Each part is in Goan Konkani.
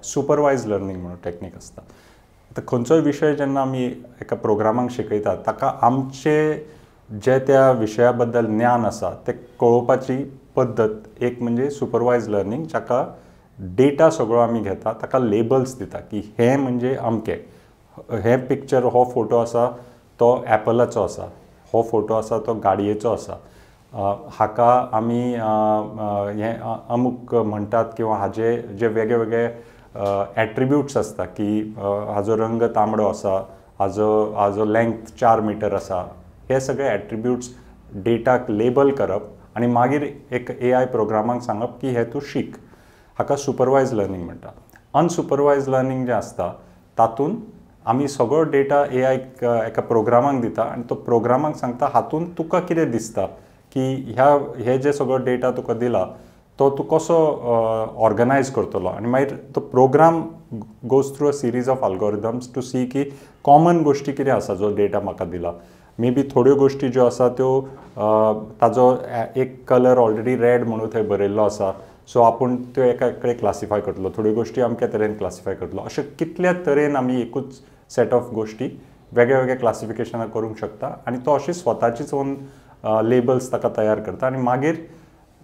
सुपरवायज लर्नींग म्हणून टॅक्नीक आसता. आतां खंयचोय विशय जेन्ना आमी एका प्रोग्रामाक शिकयतात ताका आमचे जे त्या विशया बद्दल ज्ञान आसा तें कळोवपाची पद्दत एक म्हणजे सुपरवायज लर्नींग, जाका डेटा सगळो आमी घेता, ताका लेबल्स दिता की हें म्हणजे अमकें, हें पिक्चर हो फोटो आसा तो एपलाचो आसा, हो फोटो आसा तो गाडयेचो आसा, हाका आमी हें अमूक म्हणटात किंवा हाजे जे वेगळे वेगळे एट्रिब्युट्स आसता की हाजो रंग तांबडो आसा, हाजो लेंथ 4 मिटर आसा, हे सगळे एट्रिब्युट्स डेटाक लेबल करप आनी मागीर एक AI प्रोग्रामाक सांगप की हें तूं शीक. हाका सुपरवायज लर्नींग म्हणटा. अनसुपरवायज लर्नींग जें आसता तातूंत आमी सगळो डेटा AI एका प्रोग्रामाक दिता आनी तो प्रोग्रामाक सांगता हातूंत तुका कितें दिसता की ह्या हे जे सगळो डेटा तुका दिला तो तूं कसो ऑर्गनायज करतलो, आनी मागीर तो program goes through a series of algorithms to see की कॉमन गोश्टी कितें आसा जो डेटा म्हाका दिला. मे बी थोड्यो गोश्टी ज्यो आसा त्यो ताजो एक कलर ऑलरेडी रेड म्हणून थंय बरयल्लो आसा, सो आपूण त्यो एका कडेन क्लासिफाय करतलो, थोड्यो गोश्टी अमक्या तरेन क्लासिफाय करतलो. अशें कितल्या तरेन आमी एकूच सेट ऑफ गोश्टी वेगळे वेगळे क्लासिफिकेशनां करूंक शकता आनी तो अशी स्वताचीच ओन लेबल्स ताका तयार करता आनी मागीर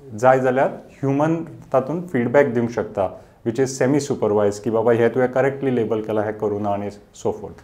जाय जाल्यार ह्युमन तातूंत फिडबॅक दिवंक शकता, which is semi supervise, की बाबा हें तुवें करेक्टली लेबल केलां, हें करूं ना, आनी सो फोर्थ.